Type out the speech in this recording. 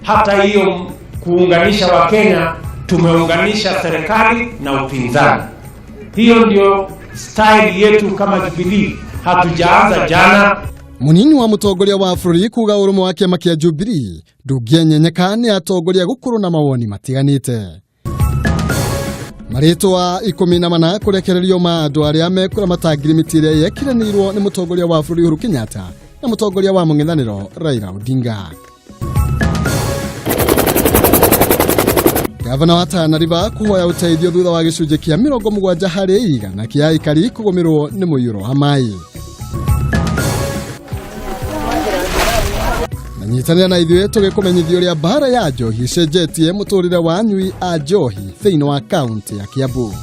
Hata hiyo kuunganisha Wakenya, tumeunganisha serikali na upinzani. Hiyo ndio style yetu kama Jubilee, hatujaanza jana. Munini wa mutongoria wa bũrũri kuga ũrũmwe wa kĩama kĩa Jubilee ndũngĩenyenyeka nĩ atongoria gũkorwo na mawoni matiganĩte. Marĩtwa 14 kũrekererio ma andũ arĩa mekũramata ngirimiti ĩrĩa yekiranĩirwo nĩ mũtongoria wa bũrũri Uhuru Kenyatta na mũtongoria wa mũng'ethanĩro Raila Odinga. Gavana wa Tana River kũhoya ũteithio thutha wa gĩcunjĩ kĩa 70% kĩa aikari kũgũmĩrwo nĩ mũiyũro wa maĩ. Na nyitanĩra na ithuĩ tũgĩkũmenyithia ũrĩa mbara ya njohi ĩcenjetie mũtũrĩre wa anyui a njohi thĩinĩ wa kaunti ya Kiambu.